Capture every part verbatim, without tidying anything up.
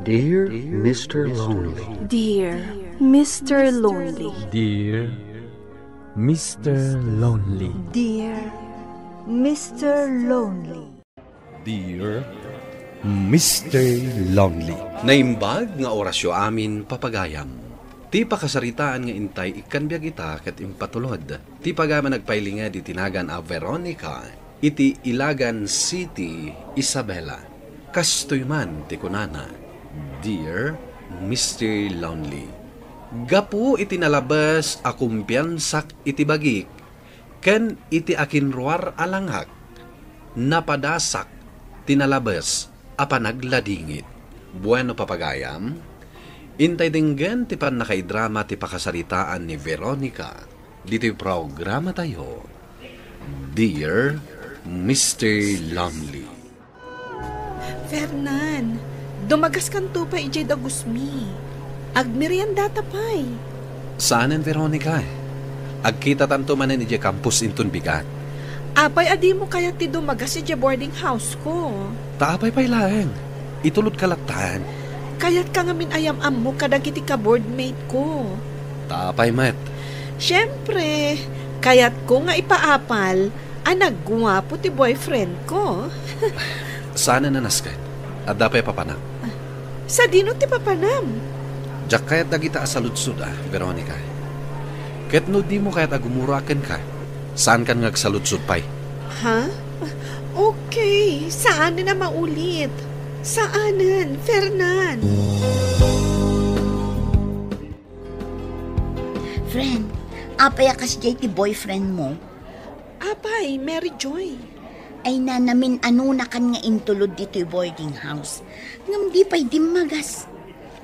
Dear Mister Lonely. Dear Mister Lonely. Dear Mister Lonely. Dear Mister Lonely. Dear Mister Lonely. Naimbag nga orasyo amin, papagayam. Ti pakasaritaan nga intay ikkan biag ita ket impatulod ti pagayam a nagpailinged iti nagan a Veronica iti Ilagan City, Isabela. Kastoy man ti kunana, "Dear Mister Lonely, gapu iti nalabes a kumpiansak iti bagik ken iti akinruar a langak, napadasak ti nalabes a panagladingit." Bueno, papagayam, intay denggen ti pannakaidrama ti pakasaritaan ni Veronica ditoy programatayo, Dear Mister Lonely. Fernan, dumagaskanto pay idiay dagusmi. Agmeriendata pay. Saanen, Veronica. Agkitatanto manen idiay campus inton bigat. Apay a dimo kayat ti dumagas idiay boarding house ko? Ta apay pay laeng? Itulodka lattan. Kayatka ngamin a yam-ammo kadagiti ka-boardmate ko. Ta apay met? Siempre, kayatko nga ipaapal a nagguapo ti boyfriend ko. Saanen a nasken. Adda pay papanam? Sadino ti papanam? Diak kayat dagita a saludsod a, Veronica. Ket no dimo kayat a gumura kenka, saankan nga agsaludsod pay. Ha? Okay, saanen a maulit. Saanen, Fernan. Friend, apay a kasdiay ti boyfriend mo? Apay, Mary Joy. Ay, nanamin-anonakan nga intulod ditoy boarding house. Ngem di pay dimmagas.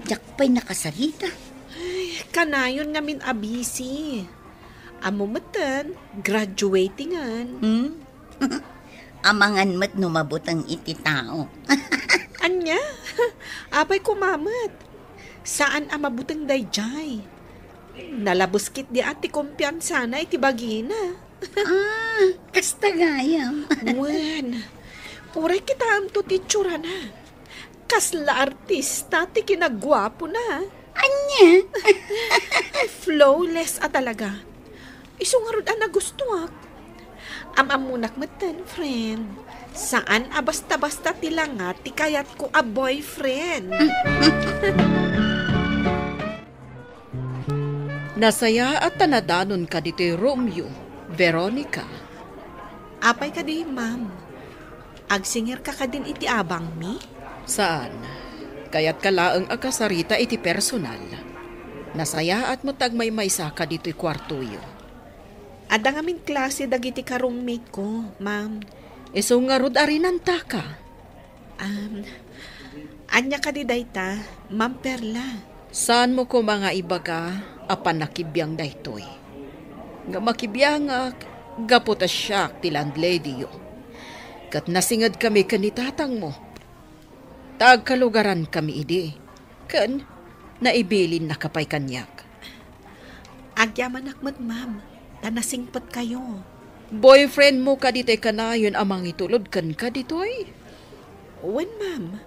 Diak pay nakasarita. Ay, kanayon ngamin a busy. Ammo metten, graduatingan. Hmm? Amangan met no mabuteng iti tao. Ania? Apay koma met? Saan a mabuteng daydiay. Nalabes ketdi a ti kumpiansana iti bagina. Ah, kasta gayam. Wen, uray kitaemto ti itsurana. Kasla artista ti kinaguapona. Ania? Flawless a talaga. Isu ngarud a nagustuak. Am-ammonak metten, friend. Saan a basta-basta ti langa ti kayatko a boyfriend. Nasayaat a nadanonka ditoy roomyo, Veronica. Apay kadi, ma'am? Agsingirka kadin iti abangmi? Saan. Kayatka laeng a kasarita iti personal. Nasayaat met ta agmaymaysaka ditoy kuartoyo. Adda ngamin klase dagiti ka-roommate ko, ma'am. Isu ngarud a rinantaka. Um, ania kadi dayta, Ma'am Perla? Saanmo koma nga ibaga a pannakibiang daytoy. Nga makibiangak gapu ta siak ti landladyyo. Ket nasingedkami ken ni tatangmo. Ta agkalugarankami idi. Ken naibilinnaka pay kaniak. Agyamanak met, ma'am, ta nasingpetkayo. Boyfriendmo kadi ti kanayon a mangitulod kenka ditoy? Wen, ma'am.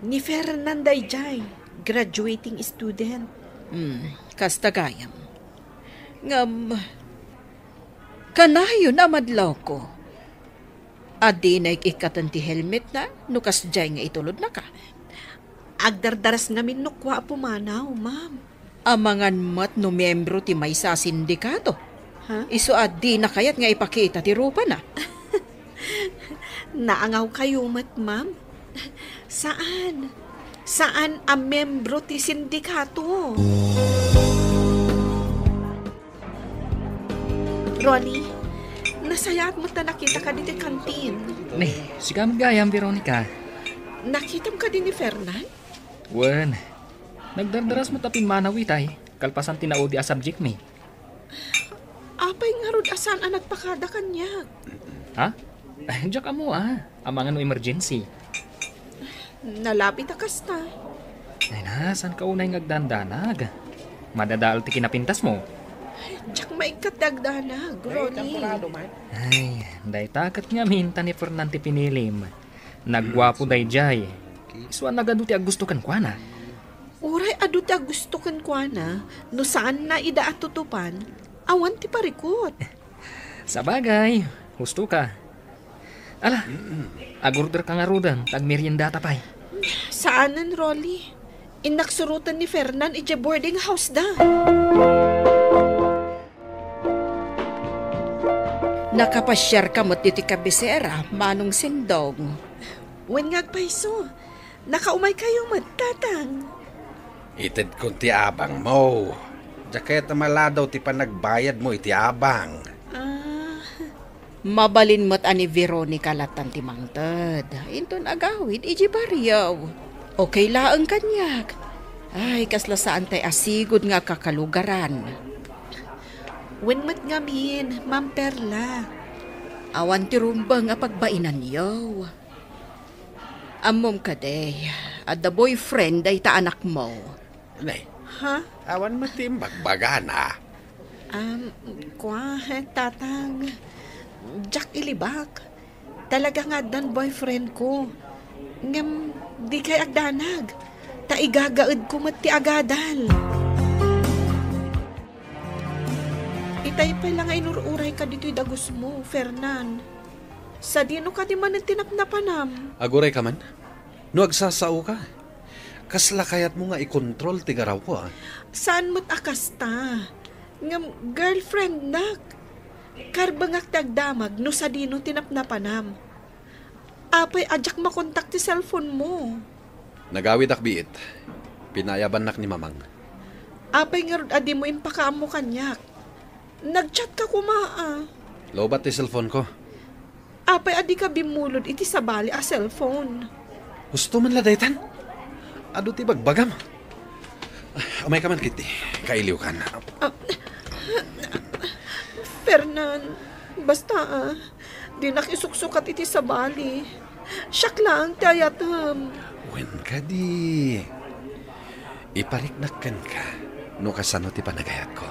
Ni Fernan daydiay, graduating student. Hmm, kasta gayam. Ngem, kanayon a madlawko. Adina ik-ikkaten ti helmetna no kasdiay nga itulodnaka. Agdardaras ngamin no kua a pumanaw, ma'am. Amangan met no miyembro ti maysa a sindikato. Ha? Isu a dina kayat nga ipakita ti rupana. Naangawkayo met, ma'am. Saan? Saan a miyembro ti sindikato? Ronnie, nasayaat met ta nakitaka ditoy kantin. Ne, sika met gayam, Veronica. Nakitam kadi ni Fernan? Wen, nagdardaras met a pimmanaw itay, kalpasan ti naudi a subject mi. Apay ngarud a saan a nagpakada kaniak? Ha? Diak ammo a. Amangan no emergency. Nalabit a kasta. Ay na, saanka unay nga agdandanag? Madadael ti kinapintasmo. Diak maikkat ti agdanag, Ronnie. Ay, dayta ket ngamin ta ni Fernan ti pinilim. Nagguapo daydiay. Isuna nagadu ti aggusto kenkuana. Uray adu ti aggusto kenkuana, no saanna ida a tutupan, awan ti parikut. Sabagay, husto ka. Ala, agurder ka ngaruden, ta agmeriendata pay. Saanen, Rolly. Innak suroten ni Fernan idiay boarding house da. Nakapasiar ka met iti kabisera, Manong Sindong? Wen nga agpayso, nakaumay kayo met, Tatang. Itedkon ti abangmo. Diak kayat a maladaw ti panagbayadmo iti abang. Ah. Mabalin met a ni Veronica latan ti mangted. Inton agawid, iji barrio. Okay laeng kaniak. Ay, kasla saan tay asigud nga kakalugaran. Wen met ngamin, Ma'am Perla. Awan ti rumbeng a pagbainanyo. Ammom kadi, adda boyfriend dayta anakmo. Ne, Ha? Awan met ti imbagbagana. Um, kwa, Tatang, diak ilibak. Talaga nga addan boyfriend ko. Ngem, di kay agdanag. Ta igagaedko met ti agadal. Itay pay la nga inur-uray ka ditoy dagusmo, Fernan. Sadino kadi manen ti napnapanam? Aguray ka man? No agsasao ka, kasla kayatmo nga ikontrol ti garawko, a? Saan met a kasta? Ngem girlfriendnak. Karbengak ti agdamag no sadino ti napnapanam. Apay a diak makontak ti cellphone mo? Nagawidak biit. Pinayabannak ni Mamang. Apay ngarud a dimo impakaammo kaniak? Nag-chat ka koma, a. Lowbat ti cellphone ko. Apay a dika bimmulod iti sabali a cellphone? Husto man la daytan? Adu ti bagbagam. Umayka man, Kitty. Kailiwkan. Ah, Fernan, basta, a, dinak isuksukat iti sabali. Siak laeng ti ayatem. Wen kadi. Ipariknak kenka no kasano ti panagayatko.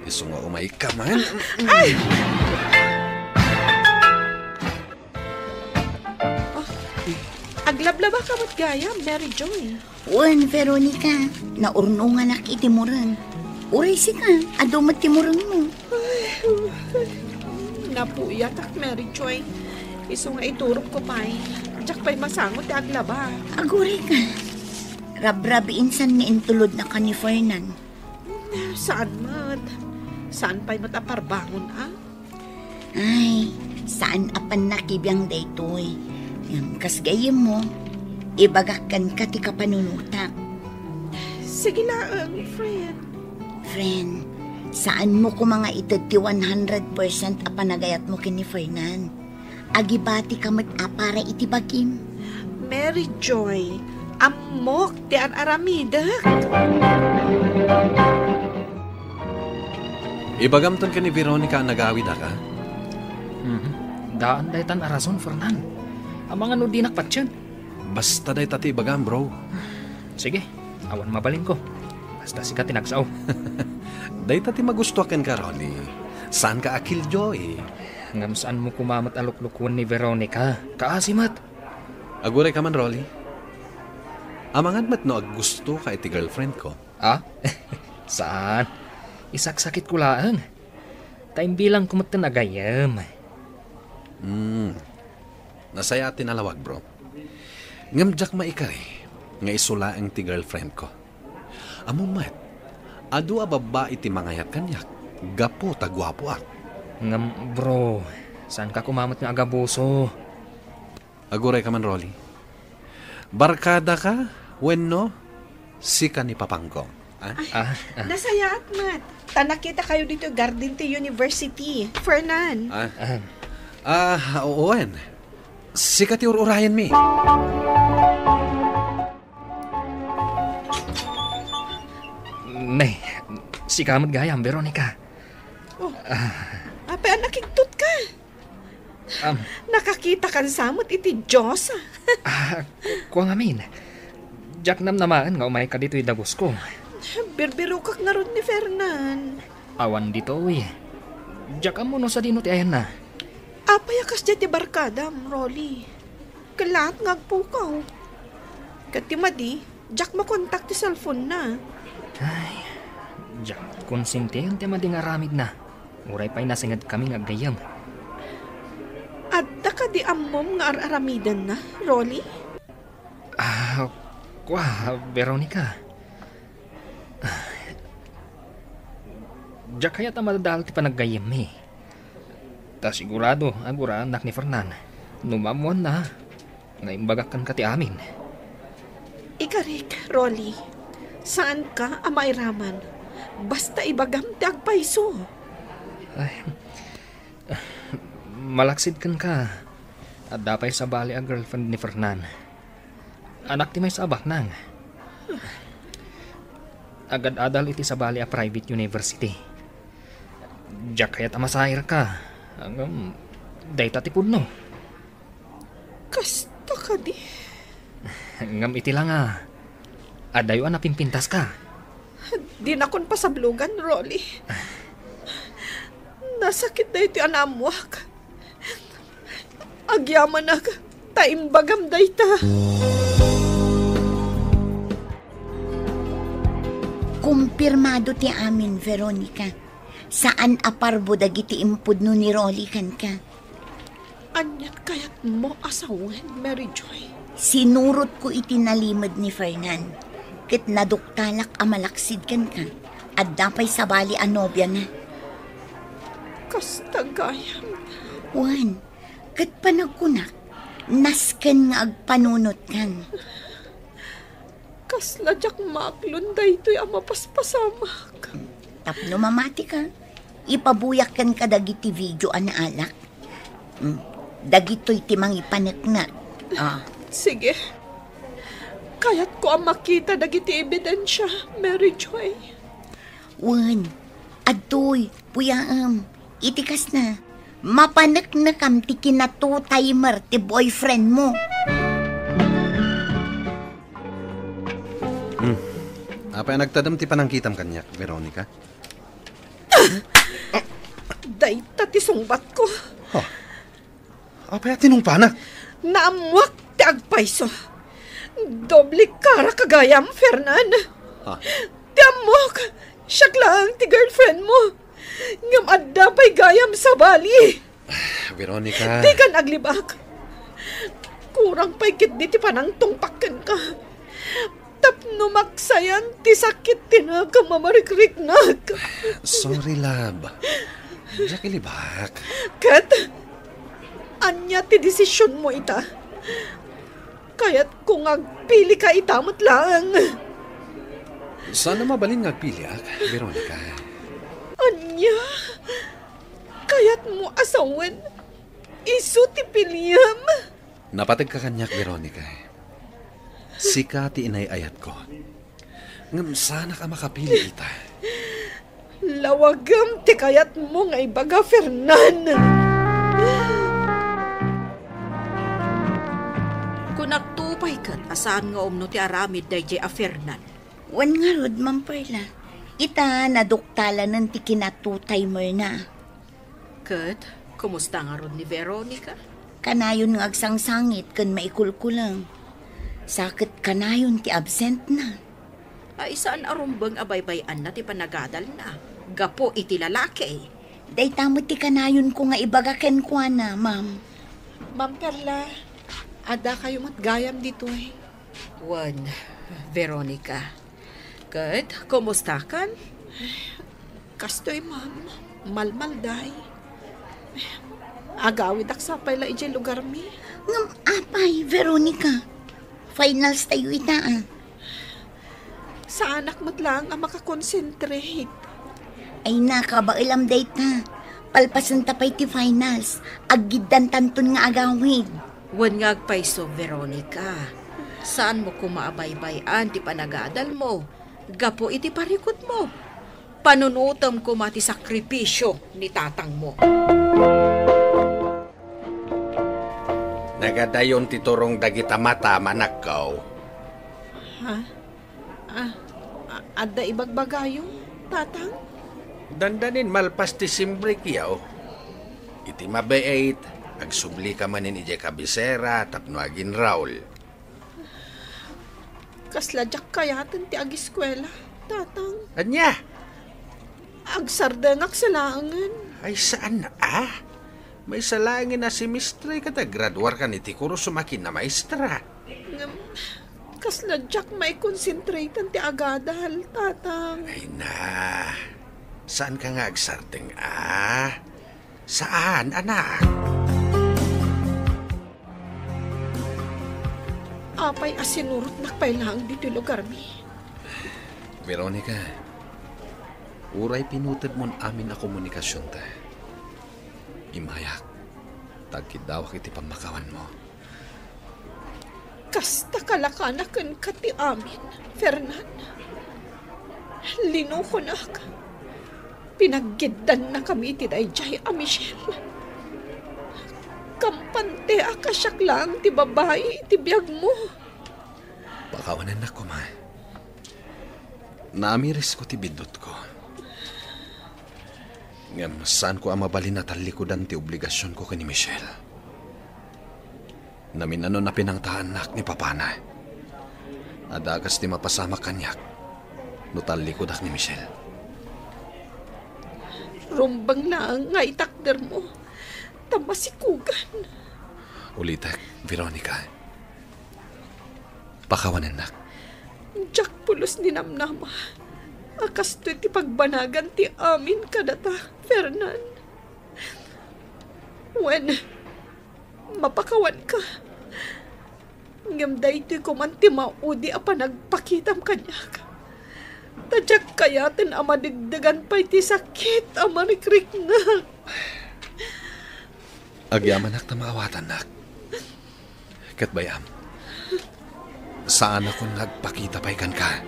Isu nga umayka man. Ay! Ah, aglablaba ka met gayam, Mary Joy. Wen, Veronica, naurnonganak iti mureng. Uray sika, adu met ti murengmo. Ay, napuyatak, Mary Joy. Isu nga iturogko pay. Diak pay masango ti aglaba. Aguray ka. Rabrabiin san nga intulodna ken ni Fernan. Saan met. Saan pay met a parbangon, a? Ay, saan a pannakibiang daytoy. Ngem kas gayyemmo, ibagak kenka ti kapanunotak. Sige laeng, friend. Friend, saanmo koma nga ited ti one hundred percent a panagayatmo ken ni Fernan. Agibatika met a para iti bagim. Mary Joy, ammok ti ar-aramidek. Ibagamton ken ni Veronica a nagawidaka? Mhm. Daan daytan a rason, Fernan. Amangan no dinak patien. Basta dayta ti ibagam, bro. Sige, awan mabalinko. Basta sika ti nagsao. Dayta ti magustoak kenka, Ronnie. Saanka a killjoy. Ngem saanmo koma met a luklukuen ni Veronica. Kaasi met. Aguray ka man, Rolly. Amangan met no aggustoka iti girlfriend ko. Ah? Saan? Isaksakitko laeng. Ta imbilangko met ti nagayem. Hmm. Nasayaat ti nalawag, bro. Ngem diak maikari nga isu laeng ti girlfriend ko. Ammom met, adu a babbai ti mangayat kaniak gapu ta guapoak. Ngem, bro, saanka koma met nga agabuso? Aguray ka man, Rolly. Barkada ka wenno sika ni papangko? Ah? Ay, ah, ah. Nasayaat met. Ta nakita kayo dito garden ti university. Fernan. Ah. Ah. Ah, wen. Sika ti ur-urayenmi. Ne, sika met gayam, Veronica. Oh. Ah. Apay a nakigtot ka? Am. Nakakita kan sa met iti Dios. Ah, ku-, kua ngamin. Diak namnamaen nga umayka ditoy dagusko. Birbirokak ngarud ni Fernan. Awan ditoy. Diak ammo no sadino ti ayanna. Apay a kasdiay ti barkadam, Rolly? Ket laat nga agpukaw. Ket ti madi, diak makontak ti cellphone-na. Ay, diak konsintian ti madi nga aramidna. Uray pay nasingedkami nga aggayyem. Adda kadi ammom nga ar-aramidenna, Rolly? Ah, kua, Veronica. Diak kayat a madadael ti panaggayyemmi. Ta sigurado a guraennak ni Fernan no maammoanna nga imbagak kenka ti amin. Ikarik, Rolly, saanka a mairaman. Basta ibagam ti agpayso. Ay, malaksid kenka. Adda pay sabali a girlfriend ni Fernan. Anak ti maysa a baknang. Agad-adal iti sabali a private university. Diak kayat a masairka. Ngem, dayta ti pudno. Kasta kadi? Ngem iti la nga, adayo a napimpintaska. Dinakon pasablogan, Rolly. Nasakit daytoy a naammoak. Agyamanak, ta imbagam dayta. Kumpirmado ti amin, Veronica. Saan a parbo dagiti impudno ni Rolly kenka. Ania ti kayatmo a sawen, Mary Joy? Sinurotko iti nalimed ni Fernan, ket naduktalak a malaksid kenka. Adda pay sabali a nobiana. Kasta gayam. Wen, ket panagkunak, nasken nga agpanunotkan. Kasla diak maaklon daytoy a mapaspasamak. Tapno mamatika, ipabuyak kenka dagiti video a naalak. Mm, dagitoy ti mangipaneknek. Ah. Sige. Kayatko a makita dagiti ebidensia, Mary Joy. Wen, adtoy, puyaem. Iti kasna, mapaneknekam ti kina two-timer ti boyfriend mo. Hmm. Apay a nagtadem ti panangkitam kaniak, Veronica? Dayta ti sungbatko. Ha? Apay a tinungpanak? Naammoak ti agpayso. Doble karaka gayam, Fernan. Ha? Ti ammok, siak laeng ti girlfriend mo. Ngem adda pay gayam sabali. Veronica. Dikan aglibak. Kurang pay ketdi ti panangtungpak kenka. Tapno maksayan ti sakit ti nakam a marikriknak. Sorry, love. Diak ilibak. Ket, ania ti desisionmo ita? Kayatko nga agpilika ita met laeng. Saan a mabalin nga agpiliak, Veronica. Ania? Kayatmo a sawen, isu ti piliem? Napategka kaniak, Veronica. Sika ti inay-ayatko. Ngem saanak a makapili ita. Lawagem ti kayatmo nga ibaga, Fernan. Kunakto pay ket a saan nga umno ti aramid daydiay a Fernan. Wen ngarud, Ma'am Perla. Ita, naduktalanen ti kina two-timer na. Ket, kumusta ngarud ni Veronica? Kanayon nga agsangsangit ken maikulkuleng. Sa ket kanayon ti absent na. Ay, saan a rumbeng a baybay-anna ti panagadalna gapu iti lalaki. Dayta met ti kanayonko nga ibaga kenkuana, ma'am. Ma'am Perla, adda kayo met gayam ditoy. Wen, Veronica. Ket, kumustakan? Kastoy, ma'am. Malmalday. Agawidak sa pay la idiay lugarmi. Ngem apay, Veronica? Finals tayo ita, ah. Saanak met laeng a makakonsentrate. Ay, nakabaelam dayta. Palpasen ta pay ti finals. Aggiddantanton nga agawid. Wen nga agpayso, Veronica. Saanmo koma a baybay-an ti panagadalmo gapu iti parikutmo. Panunotem koma ti sakripisio ni tatangmo. Nagadayon ti turong dagita mata, manakkaw. Ha? Ah, a-, adda ibagbagayo, Tatang? Dandanin malpas ti simbrikyo. Iti mabiit, Agsubli ka manen idiay kabisera tapno aginraol. Kasla diak kayaten ti agiskuela, Tatang. Ania? Agsardengak sa laengen. Ay, saan a? Maysa laengen a semestre ket agraduarkan iti kurso makin a maestra. Ngem, kasla diak maikonsentratan ti agadal, Tatang. Ay na, saan ka nga agsardeng a? Saan, anak? Apay a sinurotnak pay laeng ditoy lugarmi? Veronica, uray pinutedmon amin a komunikasionta, immayak, ta agkiddawak iti pammakawanmo. Kasta kalakana kenka ti amin, Fernan. Linukonak. Pinaggiddannakami iti daydiay a Michelle. Kampante a kasiak laeng ti babai iti biagmo. Pakawanennak koma. Naamirisko ti biddutko. Ngem saanko a mabalin a tallikudan ti obligasionko ken ni Michelle. Naminano a pinangtaannak ni papana. Adda kas ti mapasamak kaniak no tallikudak ni Michelle. Rumbeng laeng nga itakdermo, ta masikugan. Ulitek, Veronica. Pakawanennak. Diak pulos ni namnama a kastoy ti pagbanagan ti amin kadata, Fernan. Wen, mapakawanka. Ngem daytoy koman ti maudi a panagpakitam kaniak. Ta diak kayaten a madegdegan pay ti sakit a marikriknak. Agyamanak ta maawatannak. Ket bay-am, saanakon nga agpakita pay kenka.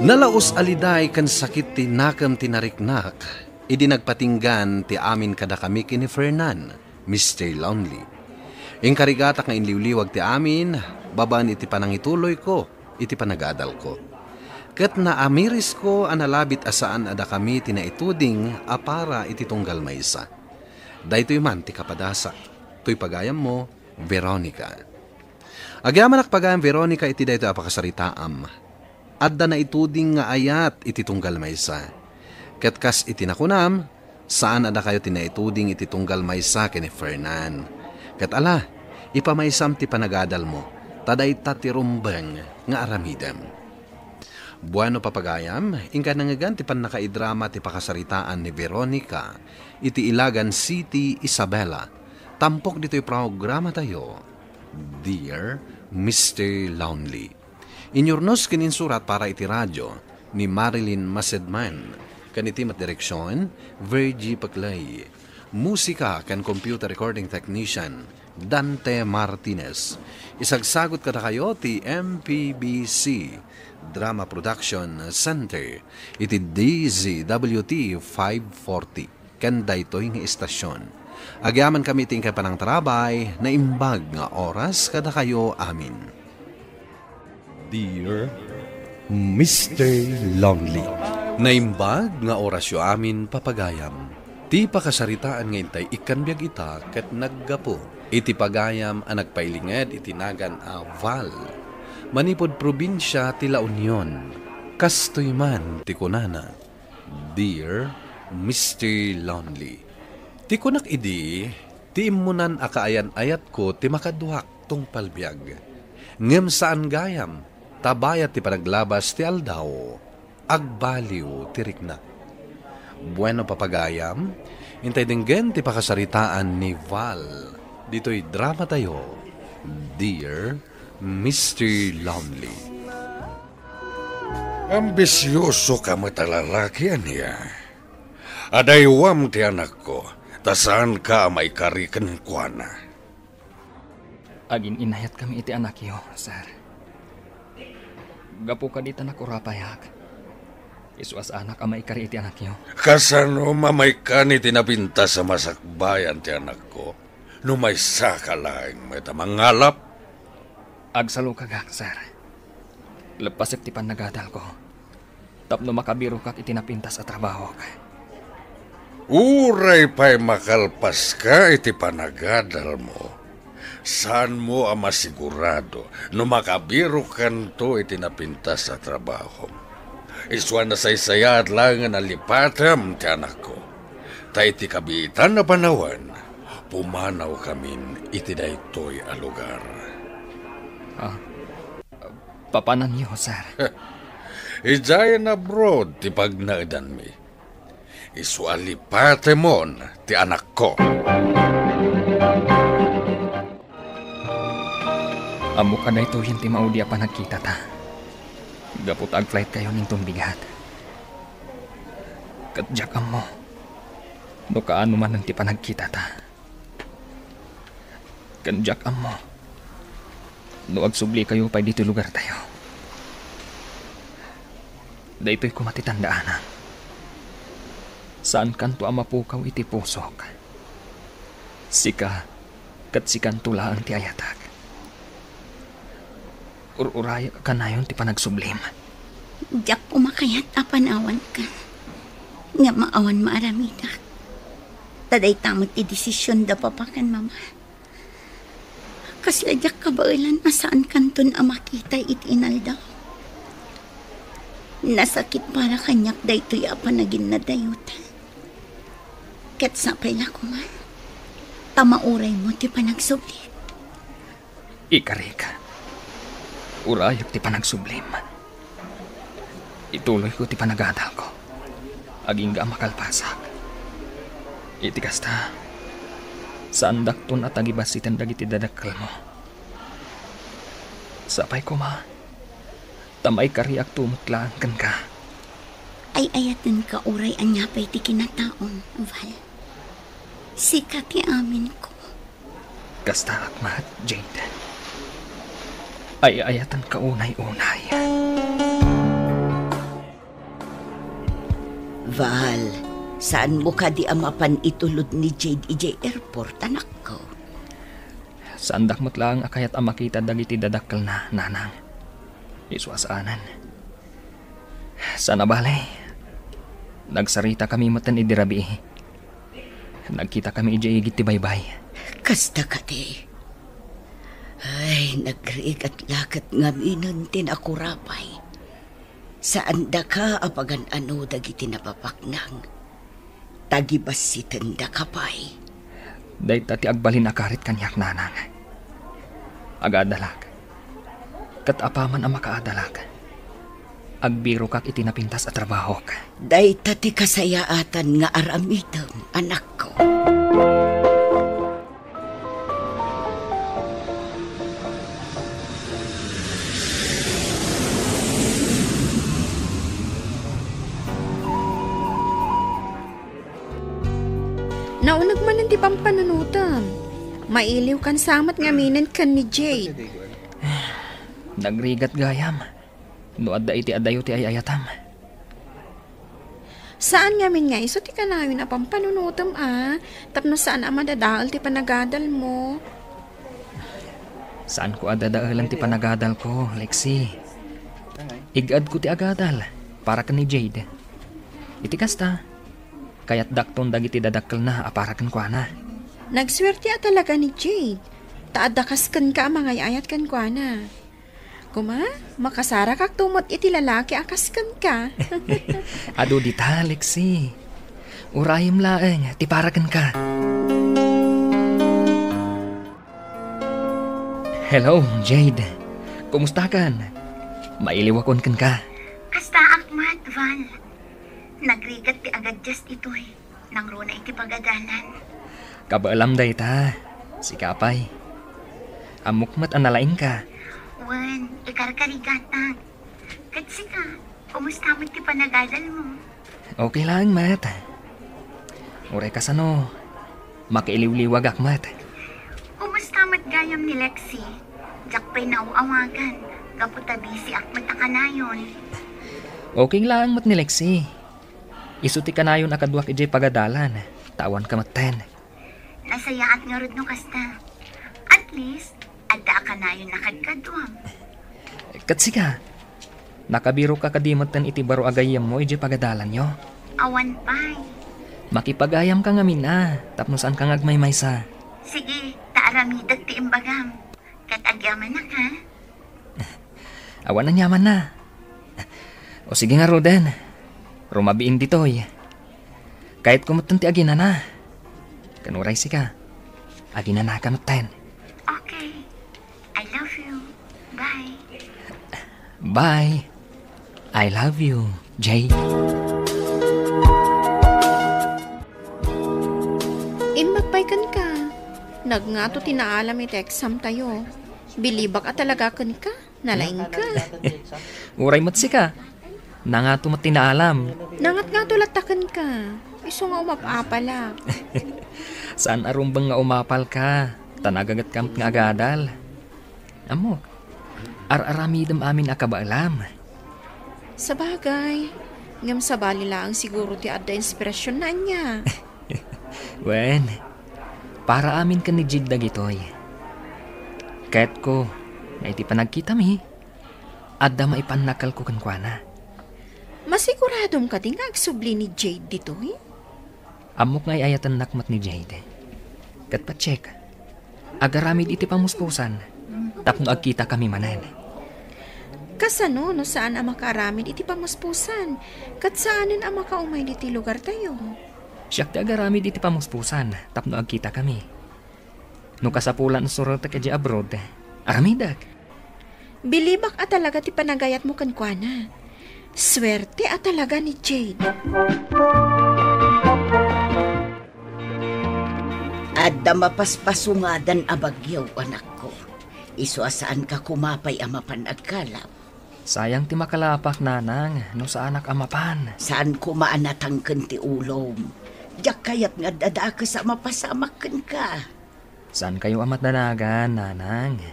Nalaus a liday ken sakit ti nakem ti nariknak idi nagpatinggan ti amin kadakami ken ni Fernan, Mister Lonely. Inkarigatak nga inliwliwag ti amin babaen iti panangituloyko iti panagadalko. Ket naamirisko a nalabit a saan a dakami ti naituding a para iti tunggal maysa. Daytoy man ti kapadasak. Toy pagayammo, Veronica. Agyamanak pagayam, Veronica, iti daytoy a pakasaritaam. Adda naituding nga ayat iti tunggal maysa. Ket kas iti nakunam, saan a dakayo ti naituding iti tunggal maysa ken ni Fernan. Ket ala, ipamaysam ti panagadalmo, ta dayta ti rumbeng nga aramidem. Bueno, papagayam, inka nangngegan ti pannakaidrama ti pakasaritaan ni Veronica iti Ilagan City, Isabela, tampok ditoy programatayo, Dear Mister Lonely. Inyurnos ken insurat para iti radio ni Marilyn Masedman, ken iti met direksion, Virgie Paclay. Musika ken computer recording technician, Dante Martinez. Isagsagut kadakayo ti M P B C Drama Production Center iti D Z W T five forty ken daytoy nga istasyon. Agyamankami iti inkay panangtarabay, naimbag nga oras kadakayo amin. Dear Mister Lonely. Naimbag nga orasyo amin, papagayam. Ti pakasaritaan nga intay ikkan biag ita ket naggapu iti pagayam a nagpailinged iti nagan a Val, manipud probinsia ti La Union. Kastoy man ti kunana, Dear Mister Lonely. Ti kunak idi, ti immunan a kaayan-ayatko ti makaduak tungpal biag. Ngem saan gayam, ta bayat ti panaglabas ti aldaw, agbaliw ti riknak. Bueno, papagayam, intay denggen ti pakasaritaan ni Val ditoy dramatayo, Dear Mister Lonely. Ambisioso ka met a lalaki, ania? Adaywam ti anakko, ta saanka a maikari kenkuana. Agin-inayatkami iti anakyo, sir. Gapu kadi ta nakurapayak, isu a saanak a maikari iti anakyo. Kasano mamaykan iti napintas a masakbayan ti anakko? No maysaka laeng met a mangalap? Agsalukagak, sir. Leppasek ti pannagadalko tapno makabirokak iti napintas a trabahok. Uray pay makalpaska iti panagadalmo, saanmo a masigurado no makabirokanto iti napintas a trabahom. Isu a nasaysayaat laengen a lipatem ti anakko. Ta iti kabiitan a panawen, pumanawkamin iti daytoy a lugar. Ah, papananyo, sir? Idiayen abroad ti pagnaedanmi. Isu a lipatemon ti anakko. Ammok a daytoyen ti maudi a panagkitata. Gapu ta agflightkayon inton bigat. Ket diak ammo no kaano manen ti panagkitata. Ken diak ammo no agsublikayo pay ditoy lugartayo. Daytoy koma ti tandaanam. Saankanto a mapukaw iti pusok. Sika ket sikanto laeng ti ayatek. Ur-urayak a kanayon ti panagsublim. Diak koma kayat a panawanka. Ngem awan maaramidak. Ta dayta met ti desision da papa ken mama. Kasla diak kabaelan a saankanton a makita iti inaldaw. Nasakit para kaniak daytoy a panaginadayotan. Ket sapay la koma, ta mauraymo ti panagsubli. Ikarik, urayak ti panagsublim. Ituloyko ti panagadalko. Agingga a makalpasak. Iti kasta, saandakton a tagibassiten dagiti dadakkelmo. Sapay koma, ta maikariakto met laeng kenka. Ay-ayatenka uray ania pay ti kinataom, Val. Sika ti aminko. Kasta met, Jade. Ay-ayatenka unay-unay. Val, saanmo kadi a mapan itulod ni Jade idiay airport, anakko? Saandak met laeng a kayat a makita dagiti dadakkelna, nanang. Isu a saanen. Saan a bale, nagsaritakami metten idi rabii. Nagkitakami idiay igid ti baybay. Kasta kadi. Ay, nagrigat la ket ngaminen ti nakurapay. Saandaka a pagan-ano dagiti napapaknang. Tagibassitendaka pay. Dayta ti agbalin a karit kaniak, nanang. Agadalak. Ket apaman a makaadalak, agbirokak iti napintas a trabahok. Dayta ti kasayaatan nga aramidem, anakko. Nauneg manen ti pampanunotem. Mailiwkan sa met ngaminen ken ni Jade. Nagrigat gayam no adda iti adayo ti ay-ayatam. Saan ngamin nga isu ti kanayon a pampanunotem a, tapno saan a madadael ti panagadalmo. Saanko a dadaelen ti panagadalko, Lexi. Ig-adko ti agadal para ken ni Jade. Iti kasta, kayatdakton dagiti dadakkelna a para kenkuana. Nagsuerte a talaga ni Jade, ta adda kas kenka a mangay-ayat kenkuana. Koma, makasarakakto met iti lalaki a kas kenka. Adu dita, Lexi. Urayem laeng ti para kenka. Hello, Jade. Kumustakan? Mailiwakon kenka. Kastaak met, Val. Nagrigat ti agadias ditoy. Nangruna iti pagadalan. Kabaelam dayta. Sika pay. Ammok met a nalaingka. Wen, ikarkarigatak. Ket sika, kumusta met ti panagadalmo? Okay laeng met. Uray kasano, makailiwliwagak met. Kumusta met gayam ni Lexi? Diak pay naaw-awagan, gapu ta busy-ak met a kanayon. Okay laeng met ni Lexi. Isu ti kanayon a kaduak idiay pagadalan, ta awanka metten. Nasayaat ngarud no kasta. At least, adda a kanayon a kadkaduam. Ket sika, nakabiroka kadi metten iti baro a gayyemmo idiay pagadalanyo? Awan pay. Makipagayamka ngamin a, tapno saanka nga agmaymaysa. Sige, ta aramidek ti imbagam. Ket agyamanak, ha? Awan aniaman na. O sige ngaruden, rumabiin ditoy. Kayatko metten ti aginana. Ken uray sika, aginanaka metten. Okay. I love you. Bye. Bye. I love you, Jade. Imbag pay kenka. Nagngato ti naalam iti exam tayo. Bilibak a talaga kenka. Nalaingka. Uray met sika. Nangato met ti naalam. Nangatngato latta kenka. Isu nga umap-apalak. Saan a rumbeng nga umapalka. Ta nagagetkam nga agadal. Ammok, ar-aramidem amin a kabaelam. Sabagay, ngem sabali laeng siguro ti adda inspirasyon na ania. Wen, para amin ken ni Jade dagitoy. Kayatko nga iti panagkitami, adda maipannakkelko kenkuana. Masiguradom kadi nga agsubli ni Jade ditoy? Ammok nga ay-ayatennak met ni Jade. Ket patiek, agaramid iti pamuspusan tapno agkitakami manen. Kasano no saan a makaaramid iti pamuspusan ket saanen a makaumay ditoy lugartayo? Siak ti agaramid iti pamuspusan tapno agkitakami. No kasapulan a surotek idiay abroad, aramidek. Bilibak a talaga ti panagayatmo kenkuana. Suerte a talaga ni Jade. Adda mapaspasungadan a bagyo, anakko. Isu a saanka koma pay a mapan agkalap. Sayang ti makalapak, nanang, no saanak a mapan. Saan koma a natangken ti ulom. Diak kayat nga adda dakes a mapasamak kenka. Saankayo a madanagan, nanang.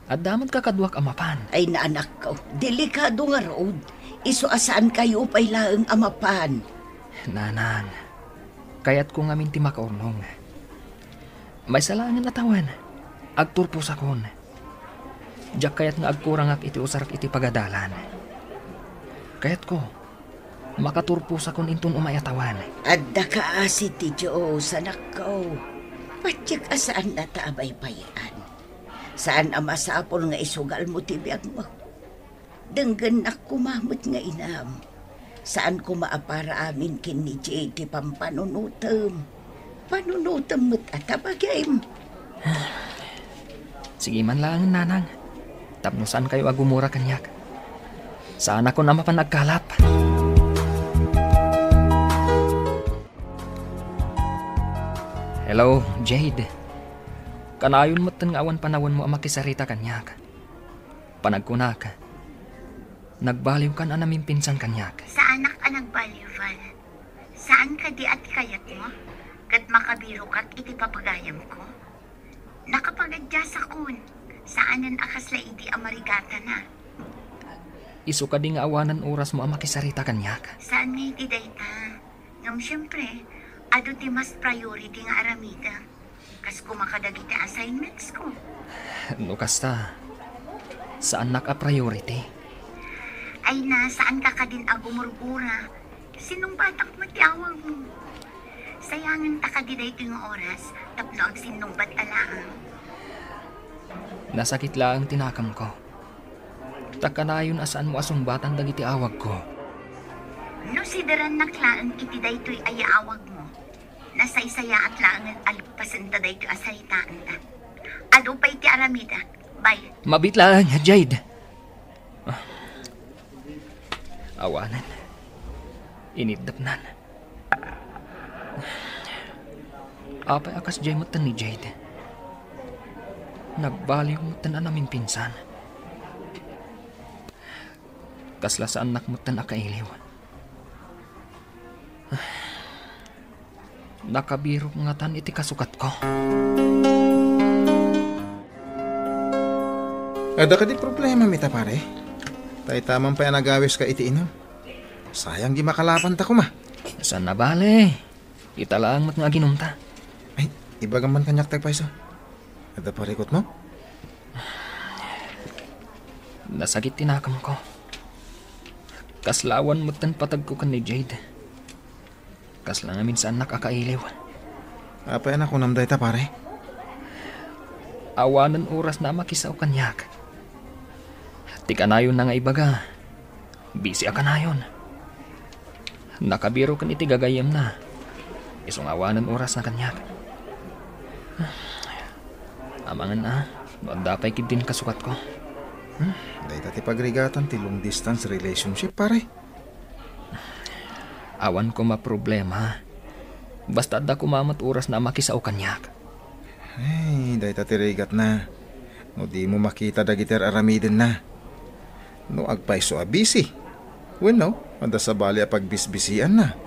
Adda met kakaduak a mapan. Ay, nanakko, delikado ngarud. Isu a saankayo pay laeng a mapan. Nanang, kayatko ngamin ti makaurnong. Maysa laengen a tawen, agturposakon. Diak kayat nga agkurangak iti usarek iti pagadalan. Kayatko, makaturposakon inton umay a tawen. Adda kaasi ti Dios, anakko. Patiek a saannata a baybay-an. Saan a masapul nga isugalmo ti biagmo. Denggennak koma met nga inam. Saan koma a para amin ken ni Jade ti pampanunotem. Panunotem met a ta bagim. Sige man laengen, nanang. Tapno saankayo a gumura kaniak. Saanakon a mapan agkalap. Hello, Jade. Kanayon metten nga awan panawenmo a makisarita kaniak. Panagkunak, nagbaliwkan a namimpinsan kaniak. Saanak a nagbaliw, Val. Saan kadi a ti kayatmo? Ket makabirokak iti papagayamko? Nakapagadiasakon. Saanen a kasla idi a marigatana. Isu kadi nga awanan orasmo a makisarita kaniak? Saan nga iti dayta? Ngem siempre, adu ti mas priority nga aramidek. Kas koma kadagiti assignments ko. No kasta, saannak a priority. Ay na, saanka kadin a gumurgura. Sinungbatak met ti awagmo. Sayangen ta kadi daytoy nga oras tapno agsinnungbat ta laeng. Nasakit laeng ti nakemko. Ta kanayon a saanmo a sungbatan dagiti awagko. No siderannak laeng iti daytoy a yaawagmo, nasaysayaat laengen a leppasenta daytoy a saritaanta. Adu pay ti aramidek. Bye. Mabiit laeng, Jade. Ah. Awanen. Iniddepnan. Apay a kasdiay metten ni Jade? Nagbaliw metten a namimpinsan. Kasla saannak metten a kailiw. Nakabirok ngatan iti kasukatko. Adda kadi problema, mita, pare? Tayta man pay a nagawiska iti inum. Sayang di makalapanta koma. Saan a bale? Ita laeng met nga aginumta. Ay, ibagam man kaniak ti payso. Adda parikutmo? Nasakit ti nakemko. Kasla awan metten patagko ken ni Jade. Kasla ngamin saannak a kailiw. Apay a nakunam dayta, pare? Awanen orasna a makisao kaniak. Ti kanayonna nga ibaga, busy a kanayon. Nakabiro ken iti gagayyemna. Isu nga awanen orasna kaniak. Amangan a, no adda pay ketdin kasukatko. Hmm, dayta ti pagrigatan ti long distance relationship, pare. Awan koma problema. Basta adda koma met orasna a makisao kaniak. Ay, dayta ti rigatna. No dimo makita dagiti ar-aramidenna. No agpayso a busy. Wenno, adda sabali a pagbisbisianna.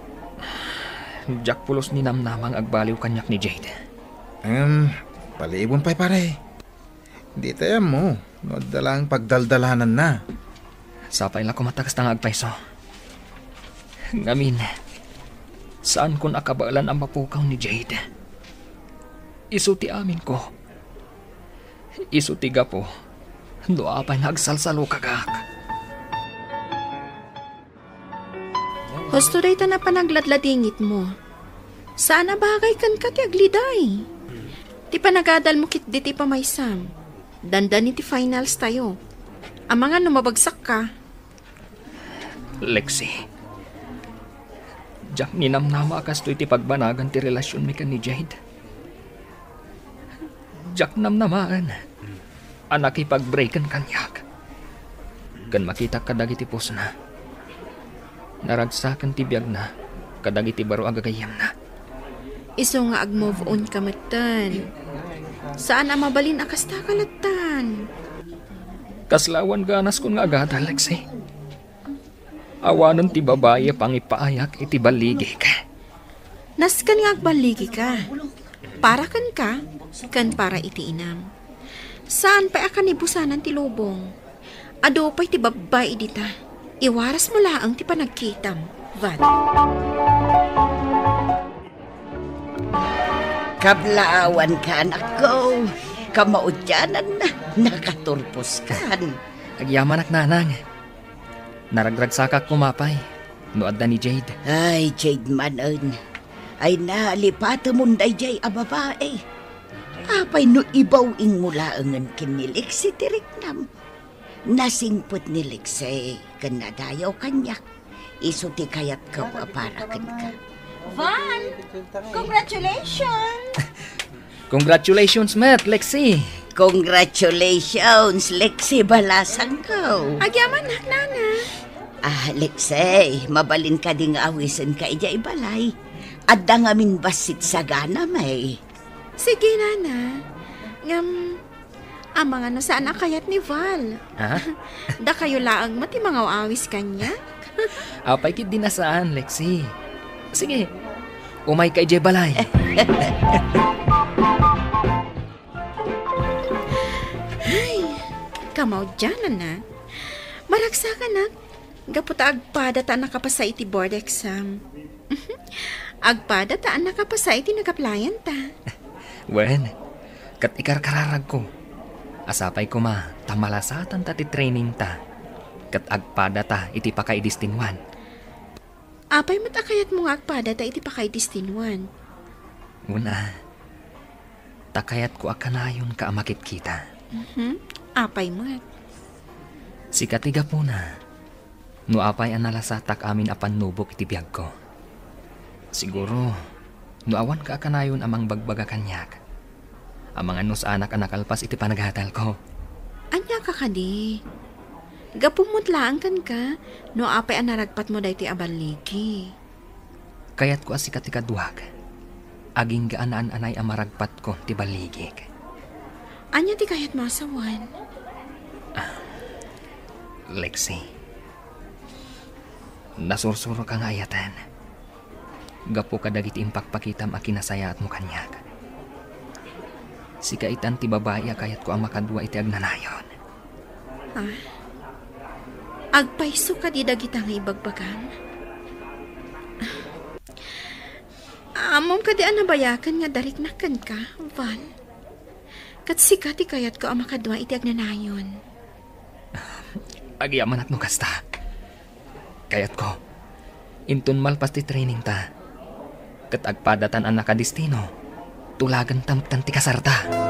Diak pulos ninamnama nga agbaliw kaniak ni Jade. Em, palibon pay, pare. Di tayo ammo no adda laeng pagdaldalananna. Sapay la koma ta kasta nga agpayso. Ngamin, saankon a kabaelan a mapukaw ni Jade. Isu ti aminko. Isu ti gapu no apay nga agsalsalukagak. Husto dayta a panagladladingitmo. Saan a bagay kenka ti agliday. Ti panagadalmo ketdi ti pamaysam. Dandani ti finals tayo. Amangan no mabagsakka. Lexi, diak ninamnama a kastoy ti pagbanagan ti relasionmi ken ni Jade. Diak namnamaen a nakipag-breaken kaniak. Ken makitak kadagiti pusna. Naragsaken ti biagna kadagiti baro a gagayyemna. Isu nga ag-move on ka metten. Saan a mabalin a kasta ka lattan. Kasla awan ganaskon nga agadal, Lexi. Awanen ti babai a pangipaayak iti balligik. Nasken nga agballigika. Para kenka, ken para iti inam. Saan pay a kanibusanan ti lubong. Adu pay ti babbai dita. Iwarasmo laeng ti panagkitam, Val. Kablaawanka, anakko. Kamaudianan, nakaturposkan. Agyamanak, nanang. Naragragsakak koma pay no adda ni Jade. Ay, Jade manen. Ay, nalipatemon daydiay a babai. Apay no ibaw-ingmo laengen ken ni Lexi ti riknam? Nasingpet ni Lexi ken nadayaw kaniak. Isu ti kayatko a para kenka. Val, congratulations! Congratulations met, Lexi! Congratulations, Lexi balasangko. Agyamanak, nana. Ah, Lexi, mabalin kadi nga awisenka idiay balay? Adda ngamin bassit saganam, ay. Sige, nana. Ngem, amangan no saan a kayat ni Val. Ha? Dakayo laeng met ti mangaw-awis kaniak. Apay ketdi a saan, Lexi. Sige, umayka idiay balay. Ay, kamaudianan a. Maragsakanak, gapu ta agpadata a nakapasa iti board exam. Agpadata a nakapasa iti nag-applyan ta. Wen, ket ikarkararagko a sapay koma ta malasatanta ti training ta, ket agpadata iti pakaidistinwan. Apay met a kayatmo nga agpadata iti pakaidistinwan? Wen a, ta kayatko a kanayonka a makitkita. Mhm. Apay met? Sika ti gapuna no apay a nalasatak amin a pannubok iti biagko. Siguro, no awanka a kanayon a mangbagbaga kaniak, amangan no saanak a nakalpas iti panagadalko. Ania ka kadi? Gapu met laeng kenka no apay a naragpatmo daytoy a balligi. Kayatko a sika ti kaduak. Agingga a naan-anay a maragpatko ti balligik. Ania ti kayatmo a sawen? Ah, Lexi, nasursuroka nga ayaten. Gapu kadagiti impakpakitam a kinasayaatmo kaniak. Sika itan ti babai a kayatko a makadua iti agnanayon. Ah? Agpayso kadi dagita nga ibagbagam? Ammom kadi a nabayaken nga dariknak kenka, Val? Ket sika ti kayatko a makadua iti agnanayon. Agyamanak no kasta. Kayatko, inton malpas ti training ta, Ket agpadatan a nakadestino, tulagenta metten ti kasarta.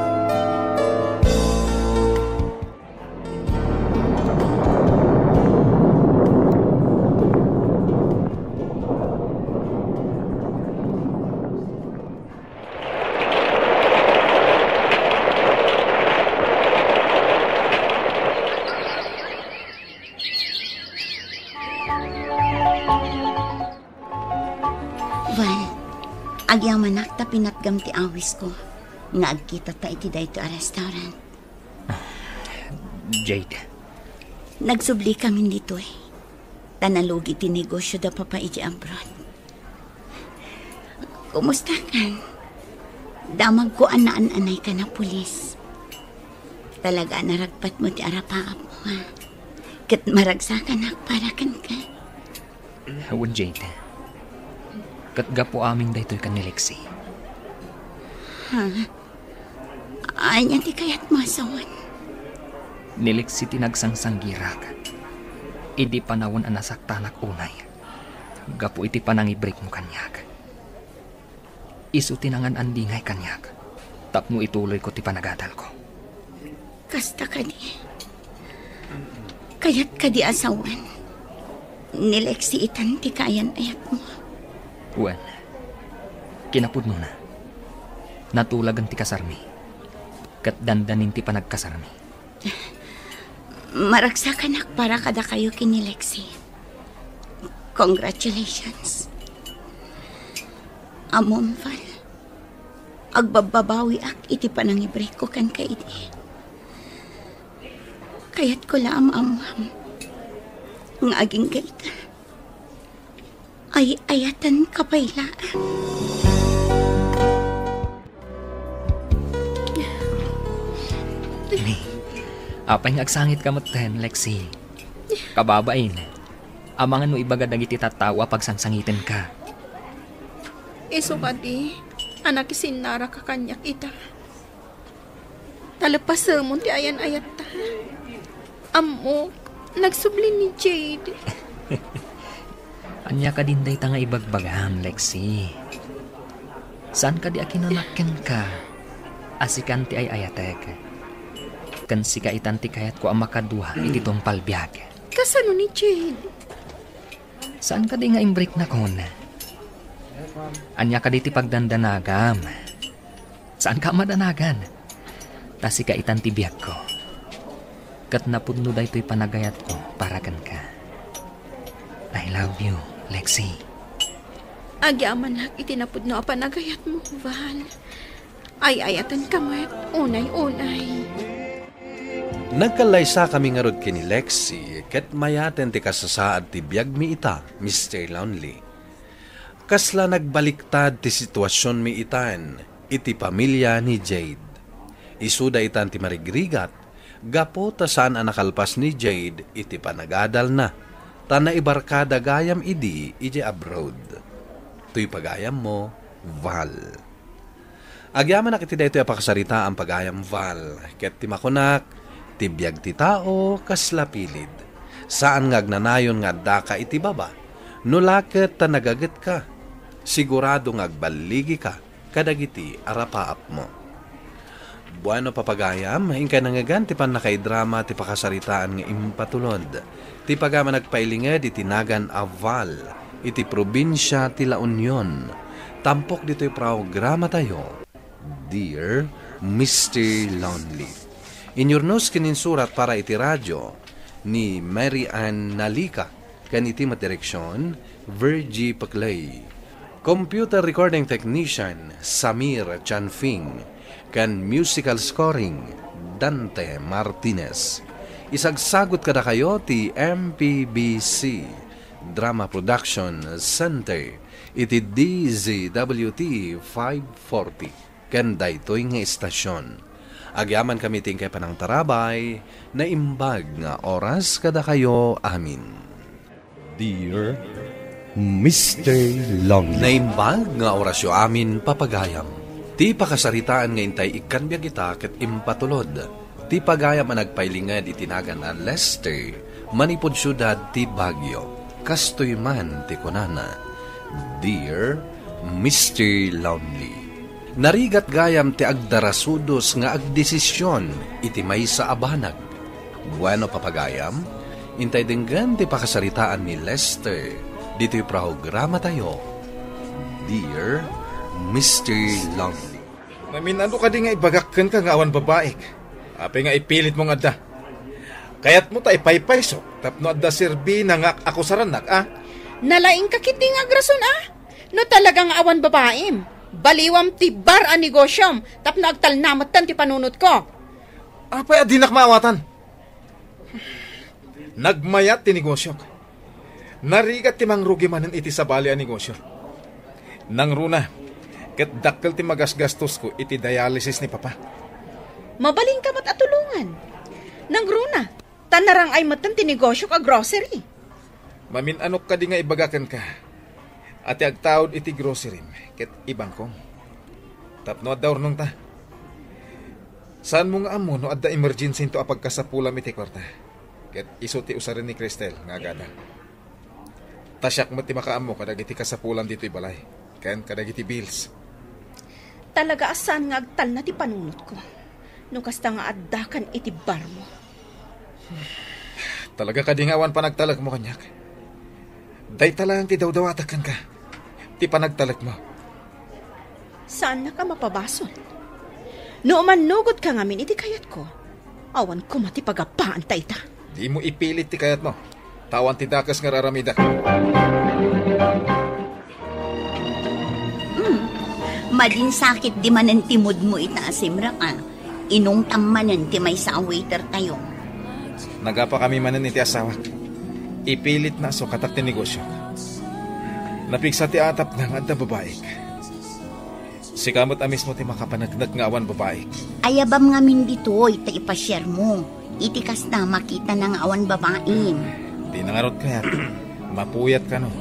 Val, agyamanak ta pinatgam ti awisko nga agkitata iti daytoy a restaurant. Jade. Nagsubli kamin ditoy. Ta nalugi ti negosio da papa iti abroad. Kumusta kan? Damagko a naan-anay ka na pulis. Talaga a naragpatmo ti arapaap mo, ha? Ket maragsakanak para kenka. Wen, Jade. Ket gapu amin daytoy ken ni Lexi. Ha? Ania ti kayatmo a sawen? Ni Lexi ti nagsangsanggirak idi panawen a nasaktanak unay gapu iti panangibrikmo kaniak. Isu ti nangan-andingay kaniak tapno ituloyko ti panagadalko. Kasta kadi? Kayat kadi a sawen? Ni Lexi itan ti kaayan-ayatmo. Wen, kinapudnona, natulagen ti kasarmi, ket dandanin ti panagkasarmi. Maragsakanak para kadakayo ken ni Lexi. Congratulations. Ammom, Val, agbabbabawiak iti panangibrikko kenka idi. Kayatko la a maammoam nga agingga ita, ay-ayatenka pay laeng. Apay nga agsangitka metten, Lexi? Kababain, amangan no ibaga dagiti tattao a pagsangsangitenka. Isu kadi a nakisinnaraka kaniak ita. Talepasemon ti ayan-ayatta. Ammok, nagsubli ni Jade. Ania kadin dayta nga ibagbagam, Lexi? Saan kadi a kinanak kenka a sikan ti ay-ayatek? Ken sika itan ti kayatko a makadua iti tungpal biag. Kasano ni Jade? Saan kadi nga imbriknakon? Ania kadi ti pagdandanagam? Saanka a madanagan? Ta sika itan ti biagko. Ket napudno daytoy panagayatko para kenka. I love you, Lexi. Agyamanak iti napudno a panagayatmo, Val. Ay-ayatenka met, unay-unay. Nagkallaysakami ngarud ken ni Lexi ket mayaten ti kasasaad ti biagmi ita, Mister Lonely. Kasla nagbaliktad ti situasionmi itan iti pamilia ni Jade. Isuda itan ti marigrigat gapu ta saan a nakalpas ni Jade iti panagadalna, ta naibarkada gayam idi idiay abroad. Toy pagayammo, Val. Agyamanak iti daytoy a pakasaritaan, pagayam Val, ket ti makunak, ti biag ti tao kasla pilid. Saan nga agnanayon nga addaka iti baba. No la ket ta nagagetka, sigurado nga agballigika kadagiti arapaapmo. Bueno, papagayam, inkay nangngegan ti pannakaidrama ti pakasaritaan nga impatulod. Ti pagayam a nagpailinged iti nagan a Val, iti probinsia ti La Union. Tampok ditoy programatayo, Dear Mister Lonely. Inyurnos ken insurat para iti radio ni Mary Ann Nalica, ken iti met direksion, Virgie Paclay. Computer recording technician, Samir Chanfing, ken musical scoring, Dante Martinez. Isagsagut kadakayo ti M P B C Drama Production Center iti D Z W T five forty ken daytoy nga estasion. Agyamankami ti inkay panangtarabay, naimbag nga oras kadakayo amin. Dear Mister Lonely. Naimbag nga orasyo amin, papagayam. Ti pakasaritaan nga intay ikkan biag ita ket impatulod ti pagayam a nagpailinged iti nagan a Lester, manipud siudad ti Baguio. Kastoy man ti kunana, Dear Mister Lonely. Narigat gayam ti agdarasudos nga agdesisyon iti maysa a banag. Bueno, papagayam, intay denggen ti pakasaritaan ni Lester ditoy programatayo, Dear Mister Lonely. Mamin-ano kadi nga ibagak kenka nga awan babaik? Apay nga ipilitmo nga adda? Kayatmo ta ipaypaysok tapno adda serbina nga akusarannak, a? Nalaingka ketdi nga agrason, a? No talaga nga awan babaim, baliwam ti bar a negosyom tapno agtalna metten ti panunotko. Apay a dinak maawatan? Nagmayat ti negosyok. Narigat ti mangrugi manen iti sabali a negosyo. Nangruna, ket dakkel ti magasgastosko iti dialysis ni Papa. Mabalinka met a tulongan. Nangruna, ta narang-ay metten ti negosyok a grocery. Mamin-anok kadi nga ibaga kenka a ti agtaud iti grocery ket ibangkong. Tapno adda urnongta. Saanmo nga ammo no adda emergency-nto a pagkasapulam iti kuarta. Ket isu ti usaren ni Cristel nga agada. Ta siak met ti makaammo kadagiti kasapulan ditoy balay, ken kadagiti bills. Talaga a saan nga agtalna ti panunotko. No kasta nga addakan iti barmo. Talaga kadi nga awan panagtalekmo kaniak? Dayta laeng ti dawdawatek kenka, ti panagtalekmo. Saannak a mapabasol. No umannugotka ngamin iti kayatko, awan koma ti pagapaanta ita. Dimo ipilit ti kayatmo. Ta awan ti dakes nga ar-aramidek. Hmm. Madinsakit di manen ti moodmo ita a simrek, a. Inungtam manen ti maysa a waiter tayo. Nagapakami manen iti asawak. Ipilitna a sukatak ti negosyo. Napigsa ti atapna nga adda babaik. Sika met a mismo ti makapaneknek nga awan babaik. Ayabam ngamin ditoy ta ipasiermo. Iti kasta, makitana nga awan babaim. Dina ngarud kayat. Mapuyat kano.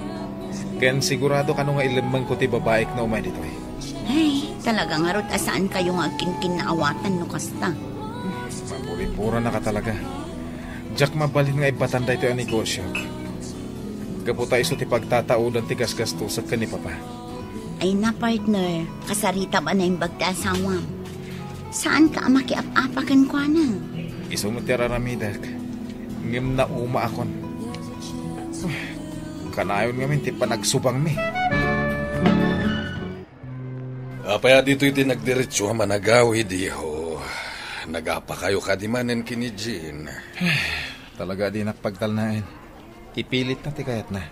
Ken sigurado kano nga ilemmengko ti babaik no umay ditoy. Ay, talaga ngarud a saan kayo nga agkinkinnaawatan no kasta. Mapuripuranaka talaga. Diak mabalin nga ibbatan daytoy a negosyo. Gapu ta isu ti pagtataudan ti gasgastusek ken ni Papa. Ay na, partner, kasaritam a naimbag ti asawam. Saanka a makiap-apa kenkuana. Isu met ti ar-aramidek, ngem naumaakon. Kanayon ngamin ti panagsubangmi. Apay a ditoy ti nagdiretso a managawid, iho? Nagapakayo kadi manen ken ni Jean? Talaga a dinak pagtalnaen. Ipilitna ti kayatna.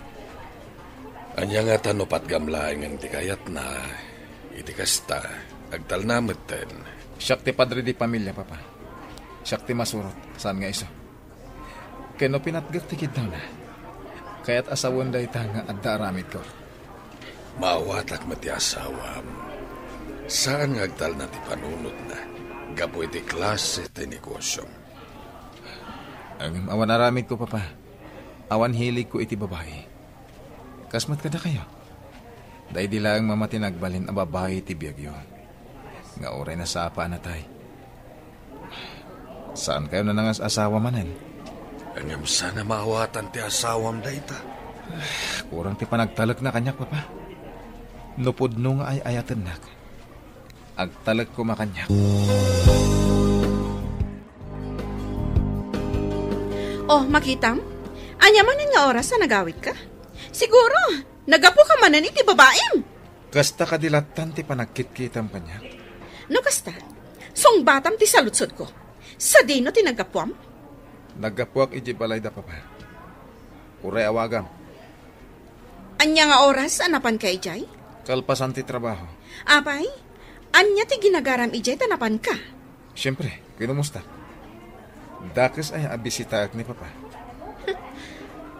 Ania ngata no patgam laengen ti kayatna? Iti kasta, agtalna metten. Siak ti padre di pamilia, Papa. Siak ti masurot, saan nga isu. Ken no pinatgek ti kiddawna, kayat a sawen dayta nga adda aramidko. Maawatak met ti asawam. Saan nga agtalna ti panunotna gapu iti klase ti negosyom. Ngem awan aramidko, Papa. Awan hiligko iti babai. Kas met kadakayo. Daydi laeng mama ti nagbalin a babai ti biagyo. Nga uray nasapa a natay. Saan kayo nanangas-asawa manen? Ngem saan a maawatan ti asawam dayta? Kurang ti panagtalekna kaniak, Papa. No pudno nga ay-ayatennak, agtalek koma kaniak. Oh, makitam? Ania manen nga oras a nagawidka? Siguro, naggapuka manen iti babaim. Kasta kadi lattan ti panagkitkitam kaniak? No kasta, sungbatam ti saludsodko. Sadino ti naggapuam? Naggapuak idiay balay da Papa. Uray awagam. Ania nga oras a napanka idiay? Kalpasan ti trabaho. Apay, ania ti ginagaram idiay ta napanka? Siyempre, kinumusta? Dakes aya a bisitaek ni Papa?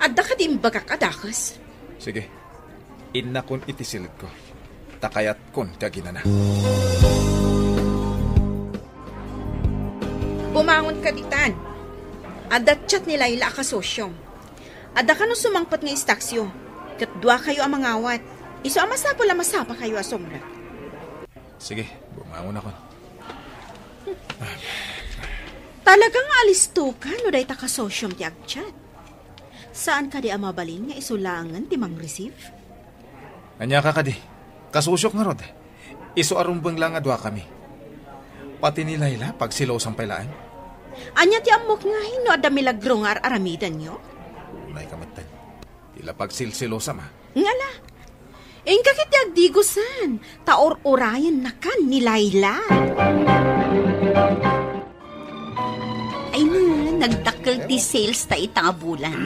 Adda kadi imbagak a dakes? Sige, innakon iti silidko. Ta kayatkon ti aginana. Bumangon ka ditan. Adda chat ni Laila a kasosyom. Adda kano sumangpet nga istaksyo. Ket dua kayo a mangawat. Isu a masapul a masapa kayo a sumrek. Sige, bumangon ako. Talaga nga alisto ka no dayta kasosyom ti agchat. Saan kadi a mabalin nga isu laengen ti mangreceive? Ania ka kadi? Kasusiok ngarud, isu a rumbeng la nga duakami. Pati ni Laila, pagsilosam pay laeng. Ania ti ammok ngay no adda milagro nga ar-aramidenyo? Unay ka metten. Ti la pagsilsilosam, a. Ngala, inka ket ti agdigosan, ta ur-urayennakan ni Laila. Ay na, nagdakkel ti sales ta ita a bulan.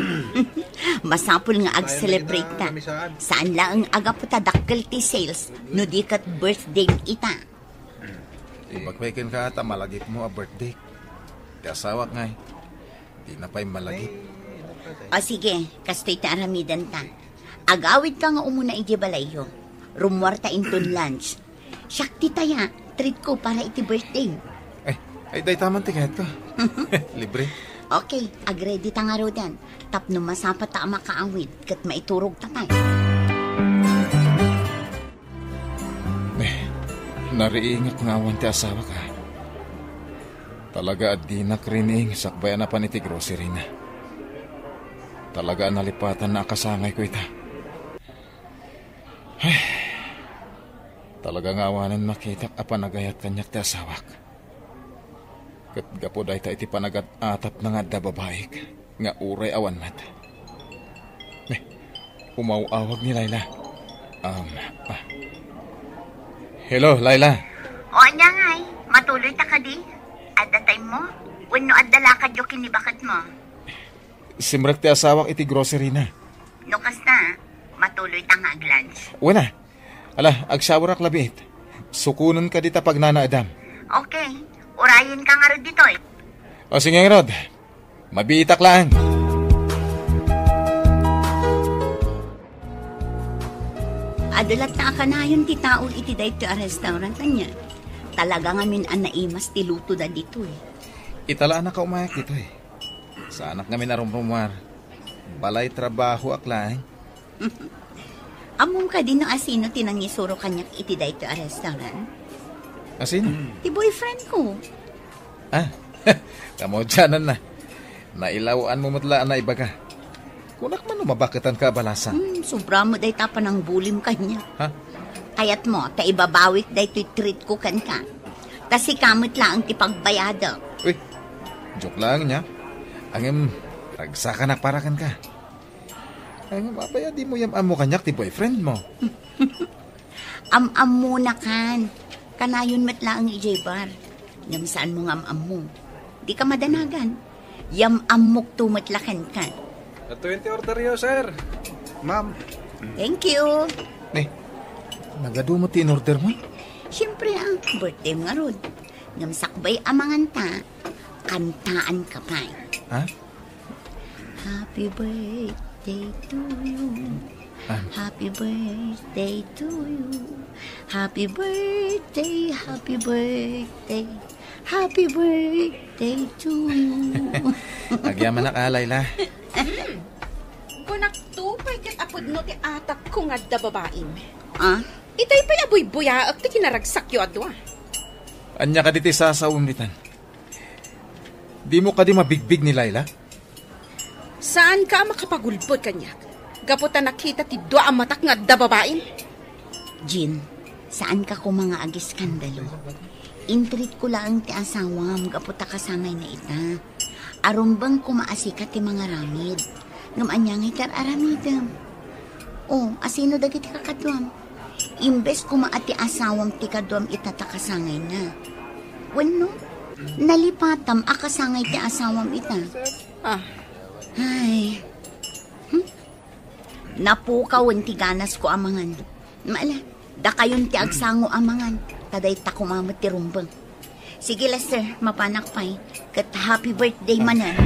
Masapul nga ag-celebrate ta. Saan laeng a gapu ta dakkel ti sales, no di ket birthday ita. Ibagbaken ka ta malagipmo a birthday. Ti asawak ngay, di na pay malagip. O sige, kastoy ti aramiden ta. Agawid ka nga umuna idiay balayyo. Rummuar ta inton lunch. Siak ti taya, treat ko para iti birthday. Eh, ay, dayta man ti kayatko. Libre. Okay, agredi ta ngaruden. Tapno masapa ta a makaawid, ket maiturog ta pay. Eh, nariingak nga awan ti asawak, a. Talaga a dinak riing sakbay a napan iti grocery na. Talaga a nalipatanna a kasangayko ita. Ay, talaga nga awanen makitak a panagayat kaniak ti asawak. Ket gapu dayta iti panagat-atapna nga adda babaik nga uray awan met. Eh, umaw-awag ni Laila. Um, ah. Hello, Laila. O, ania ngay? Matuloy ta kadi? Adda time mo? Wenno adda lakadyo ken ni baketmo? Simrek ti asawak iti grocery na. No kasta, matuloy ta nga ag-lunch. Wen a. Ala, agshawerak labiit. Sukonen ka dita pagnanaedam. Okay. Urayen ka ngarud ditoy. O, sige ngarud. Mabiitak laeng. Adda latta a kanayon ti tao iti daytoy a restaurant, ania? Talaga ngamin a naimas ti lutoda ditoy. Ita la a nakaumayak ditoy. Saanak ngamin a rumrumuar. Balay trabahoak laeng. Ammom kadi no asino ti nangisuro kaniak iti daytoy a restaurant? Asino? Ti boyfriend ko. Ah, kamaudiananna. Nailawanmo met la a naibaga. Kunak man no mabaketanka a balasang. Hmm, sobra met dayta panangbulim kaniak. Ha? Kayatmo ta ibabawik daytoy treat ko kenka. Ta sika met laeng ti pagbayadek. Uy, joke laeng nia. Ngem, ragsakanak para kenka. Ngem, apay a dimo yam-ammo kaniak ti boyfriendmo? Am-ammonakan. Kanayon met laeng idiay bar. Ngem saanmo nga am-ammo. Dika madanagan. Yam-ammokto met la kenka. Adtoyen ti orderyo, sir. Ma'am. Thank you. Eh, nagadu met ti in-ordermo? Siyempre, a, birthday ngarud. Ngem sakbay a manganta, kantaanka pay. Ha? Happy birthday to you. Ah. Happy birthday to you. Happy birthday, happy birthday. Happy birthday to you. Agyamanak, a, Laila. Kunakto pay ket a pudno ti atakko nga adda babaim. Ah? Itay pay a buybuyaek ti kinaragsakyo a dua. Ania kadi ti sasawem ditan? Dimo kadi mabigbig ni Laila? Saanka a makapagulbod kaniak gapu ta nakita ti dua a matak nga adda babaim? Jean, saanka koma nga agiskandalo. Intreat ko laeng ti asawam gapu ta kasangayna ita. Arumbeng koma a sika ti mangaramid. Ngem ania ngay ti ar-aramidem? O, asino dagiti kakaduam? Imbes koma a ti asawam ti kaduam ita ta kasangayna. Wenno, nalipatam a kasangay ti asawam ita. Ah. Ay. Hmm? Napukawen ti ganasko a mangan. Maala, dakayon ti agsango a mangan. Ta dayta koma met ti rumbeng. Sige, Lester, mapanak pay. Ket happy birthday manen.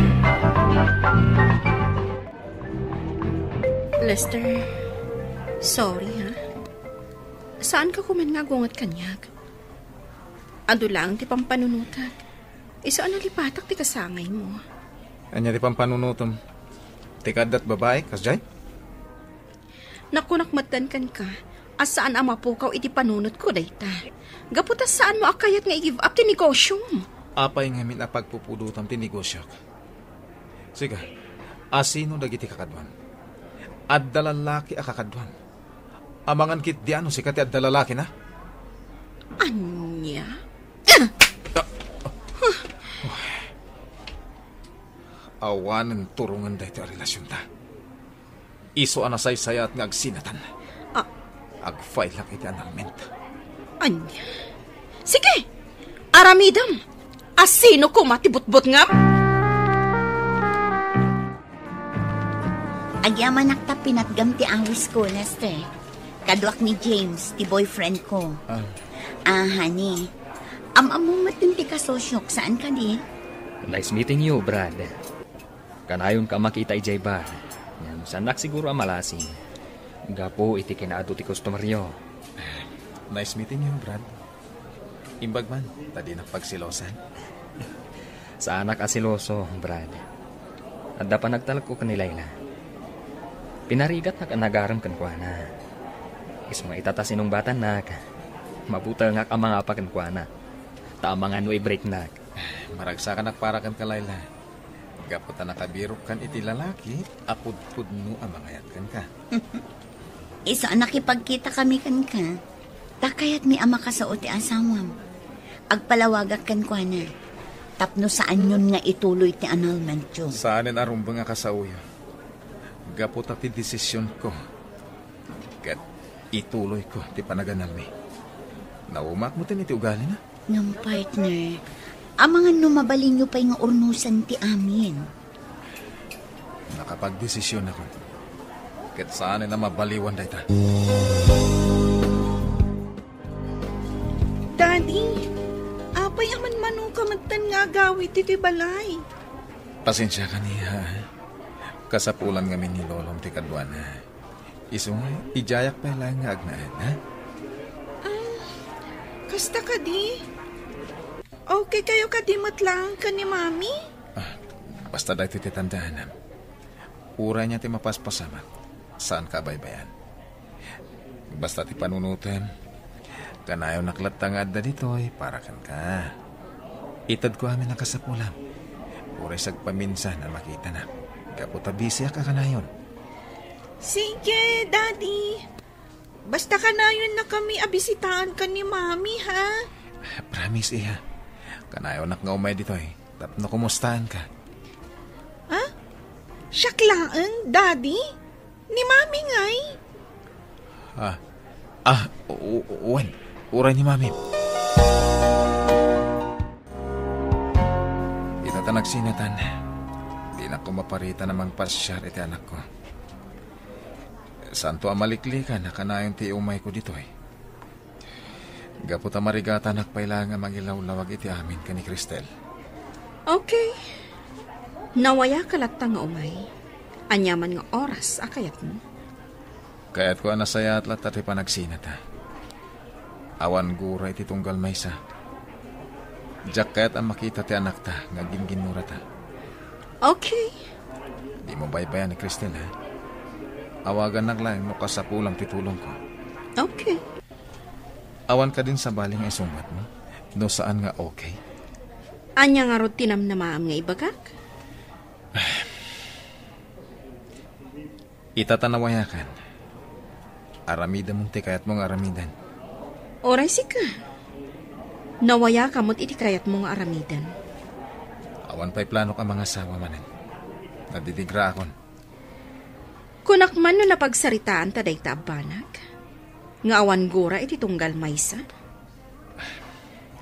Lester, sorry, ha. Saanka koma nga agunget kaniak. Adu laeng ti pampanunotak. Isu a nalipatak ti kasangaymo. Ania ti pampanunotem? Ti kaaddat babaik, kasdiay? Nakunak metten kenka a saan a mapukaw iti panunotko dayta. Gapu ta saanmo a kayat nga i-give up ti negosyom. Apay ngamin a pagpupudotam ti negosyok? Sika, asino dagiti kakaduam? Adda lallaki a kakaduam. Amangan ketdi a no sika ti adda lalakina? Ania? Awanen turongen daytoy a relasionta. Isu a nasaysayaat nga agsinatan. Ah. Agfailak iti annulment. Ania? Sige! Aramidem! Asino koma ti butbutngam? Agyamanak ta pinatgam ti awis ko, Lester. Kaduak ni James, ti boyfriend ko. Ah. Ah, honey. Am-ammom met ti kasosiok, saan kadi? Nice meeting you, Brad. Kanayonka a makita idiay bar. Ngem saannak siguro a malasing. Gapu iti kinaadu ti customeryo. Nice meeting you, Brad. Imbag man, ta dinak pagselosan. Saanak a seloso, Brad. Adda panagtalekko ken ni Laila. Pinarigatnak a nagarem kenkuana. Isu nga ita ta sinungbatannak, mabutengak a mangapa kenkuana. Ta amangan no i-breaknak. Maragsakanak para kenka, Laila. Gapu ta nakabirokkan iti lalaki a pudpudno a mangayat kenka. Isu a nakipagkitakami kenka, ta kayatmi a makasao ti asawam. Agpalawagak kenkuana, tapno saanyon nga ituloy ti annulmentyo. Saanen a rumbeng a kasaoyo. Gapu ta ti desisionko, ket ituloyko ti panaganalmi. Naumaak metten iti ugalina. Ngem, partner, amangan no mabalinyo pay nga urnosan ti amin. Nakapagdesisionakon. Ket saanen a mabaliwan dayta. Daddy, apay a manmanoka metten nga agawid ditoy balay? Pasensiakan, iha. Kasapulan ngamin ni Lolom ti kaduana. Isu nga, idiayak pay laeng nga agnaed, ha? Ah, kasta kadi? Okay kayo kadi met laeng ken ni Mami? Ah, basta daytoy ti tandaanam. Uray ania ti mapaspasamak, saanka a baybay-an. Basta ti panunotem, kanayonnak latta nga adda ditoy para kenka. Itedko amin a kasapulam. Uray sagpaminsan a makitanak. Gapu ta busyak a kanayon. Sige, Daddy. Basta kanayonnakami a bisitaan ken ni Mami, ha? Promise, iha. Kanayonnak nga umay ditoy tapno kumustaanka. Ha? Siak laeng, Daddy? Ni Mami ngay? Ah, ah, u-, u-, wen. Uray ni Mami. Ita ta nagsinatan, dinakon maparitan a mangpasiar iti anakko. Saanto a maliklikan a kanayon ti umayko ditoy. Gapu ta marigatanak pay laeng a mangilawlawag iti amin ken ni Cristel. Okay. Nawayaka latta nga umay. Aniaman nga oras a kayatmo? Kayatko a nasayaat latta ti panagsinata. Awan gura iti tunggal maysa. Diak kayat a makita ti anakta nga ginginnurata. Okay. Dimo baybayan ni Cristel, ha? Awagannak laeng no kasapulam ti tulongko. Okay. Awan kadin sabali nga isungbatmo? No saan nga okay? Ania ngarud ti namnamaam nga ibagak? Ita ta nawayakan, aramidem ti kayatmo nga aramidan. Uray sika. Nawayaka met iti kayatmo nga aramidan. Awan pay planok a mangasawa manen. Nadidigraakon. Kunak man no napagsaritaan ta dayta a banag, nga awan gura iti tunggal maysa.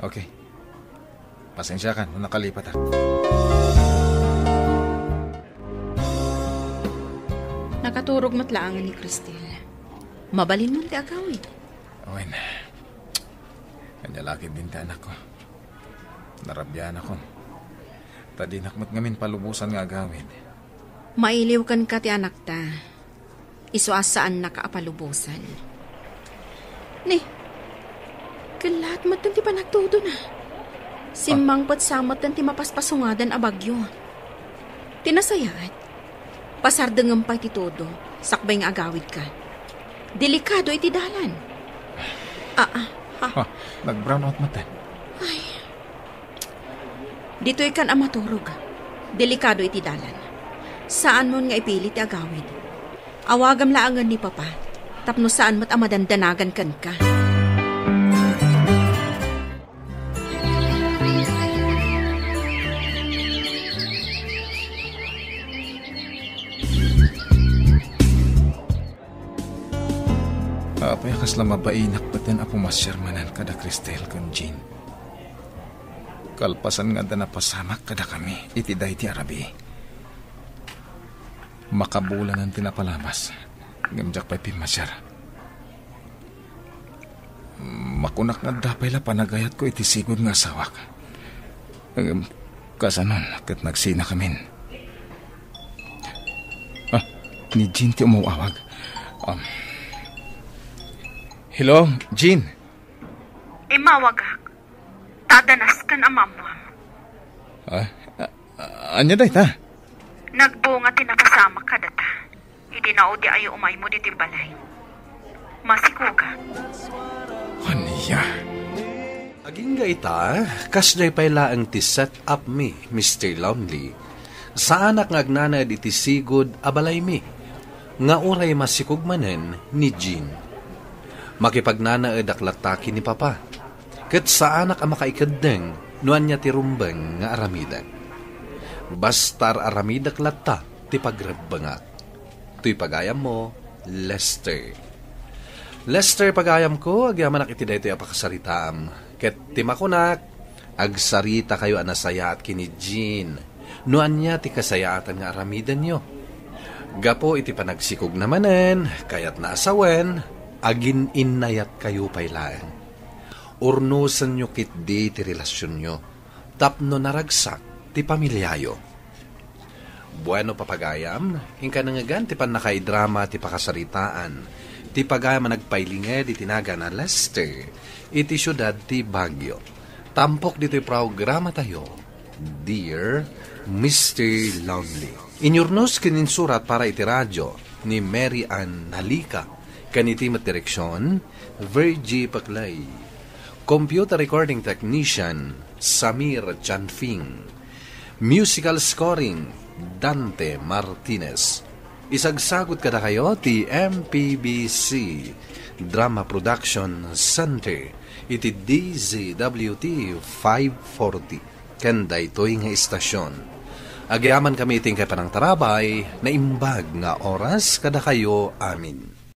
Okay. Pasensiakan no nakalipatak. Nakaturog met laangen ni Cristel. Mabalinmon ti agawid. Wen, ania la ketdin ti anakko. Narabiaanakon. Ta dinak met ngamin palubosan nga agawid. Mailiw kenka ti anakta. Isu a saannaka a palubosan. Ni, kellaat metten ti panagtudona. Simmangpet sa metten ti mapaspasungadan a bagyo. Ti nasayaat, pasardengem pay ti todo, sakbay nga agawidka. Delikado iti dalan. Ah, ah, ha. Ha, nag-brownout metten. Ay. Ditoy kan a maturog. Delikado iti dalan. Saanmon nga ipili ti agawid. Awagam laangen ni Papa. Tapno saan met a madandanagan kenka. Apay a kasla mabainak peten a pumasiar manen kada Cristel ken Jean. Kalpasan nga adda napasamak kadakami iti daydi a rabii. Makabulanen ti napalabas, ngem diak pay pimmasiar. Makunak nga adda pay la panagayatko iti sigud nga asawak. Ngem kasanon ket nagsinakamin. Ah, ni Jean ti umaw-awag. Um, hello, Jean. Immawagak. Ta adda nasken a maammoam. Ah, a-, a-, ania dayta? Nagbunga ti napasamak kadata. Idi naudi ayo umaymo ditoy balay. Masikogak. Ania? Agingga ita, kasdiay pay laeng ti set up mi, Mister Lonely. Saanak nga agnanaed iti sigud a balaymi, nga uray masikog manen ni Jean. Makipagnanaedak latta ken ni Papa, ket saanak a makaikeddeng no ania ti rumbeng nga aramidek. Basta ar-aramidek latta ti pagrebbengak. Toy pagayammo, Lester. Lester, pagayamko, agyamanak iti daytoy a pakasaritaam. Ket ti makunak, agsaritakayo a nasayaat ken ni Jean no ania ti kasayaatan nga aramidenyo. Gapu iti panagsikogna manen, kayatna a sawen, agin-innayatkayo pay laeng. Urnosenyo ketdi ti relasionyo tapno naragsak ti pamiliayo. Bueno, papagayam, inka nangngegan ti pannakaidrama ti pakasaritaan ti pagayam a nagpailinged iti nagan a Lester iti siudad ti Baguio. Tampok ditoy programatayo, Dear Mister Lonely. Inyurnos ken insurat para iti radio ni Mary Ann Halika, ken iti met direksion, Virgie Paclay. Computer recording technician, Samir Chanfing. Musical scoring, Dante Martinez. Isagsagut kadakayo ti M P B C Drama Production Center iti D Z W T five forty. Ken daytoy nga istasion, agyamankami iti inkay panangtarabay, naimbag nga oras kadakayo amin.